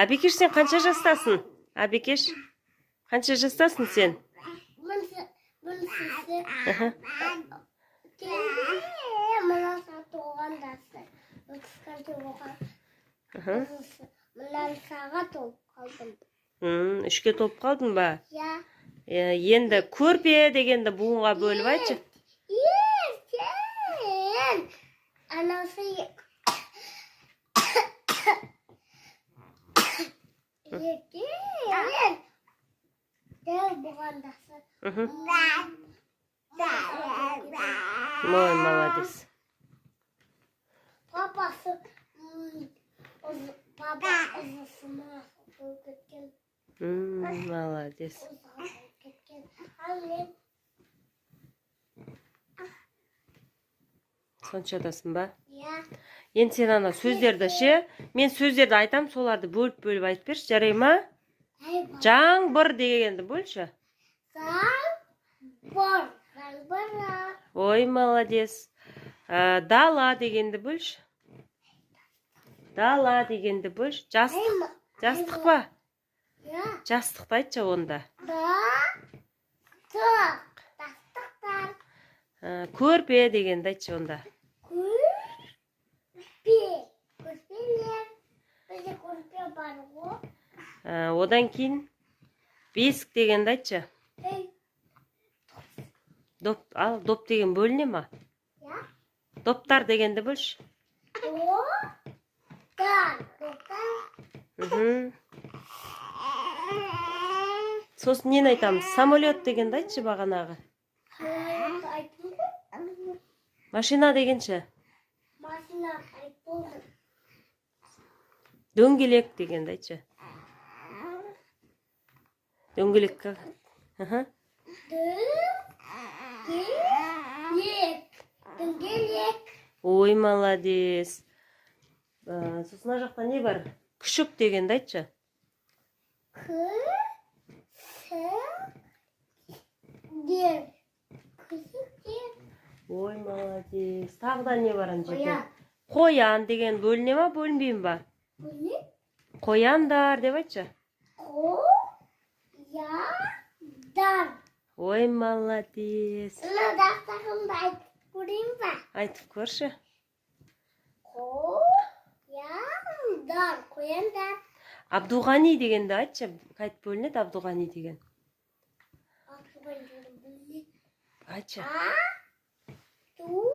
Әбекеш, сен қанша жастасың? Әбекеш, қанша жастасың сен? Мынсысы. Мынасы туғандасы. Кішкентай болған. Мынаны сағат толып қалдым. 3-ке толып қалдың ба? Иә. Енді көрпе дегенді буынға бөліп айтшы. Ертең. Анасы ертең. Дәу болғандасы. Ой, молодец. Папасы папа ұзысына болып кеткен. Молодец. Ұзға болып кеткен. Ал мен Соншадасың ба? Иә. Енді сен ана сөздерді ше, мен сөздерді айтам, соларды бөліп бөліп айтып берші, жарай ма? Әй, ба- Жаңбыр дегенді бөлші. Жаңбыр. Жаңбыр. Ой, молодец. Дала дегенді бөлші. Дала дегенді бөлші. Жастық, жастық па? Иә. Жастықты айтшы онда. Да. Тық. Тастықтар. Көрпе дегенді айтшы онда. Көрпе. Көрпелер. Бізде көрпе бар ғой. Одан кейін бесік дегенді айтшы. Ей. Доп, ал доп деген бөліне ма? Иә. Доптар дегенді бөлші. Доптар. Доптар. Сосын нені айтамыз? Самолет дегенді айтшы бағанағы. Самолет айттым ғой. Машина дегенше. Машина айтып болдым. Дөңгелек дегенді айтшы. Дөңгелек. Дөңгелек. Дөңгелек. Ой, молодец. Сосын мына жақта не бар? Күшік дегенді айтшы. Күшіктер. Күшіктер. Ой, молодец. Тағы да не бар ана жерде? Қоян. Қоян деген бөліне ма, бөлінбей ма? Бөлек. Қояндар деп айтшы. Қояндар. Ой, молодец. Мына дастарханды айтып көрейін ба? Айтып көрші. Қояндар. Қояндар. Абдуғани дегенді айтшы. Қайтып бөлінеді Абдуғани деген? Абдуғани деген бөлек. Айтшы. А. Ту.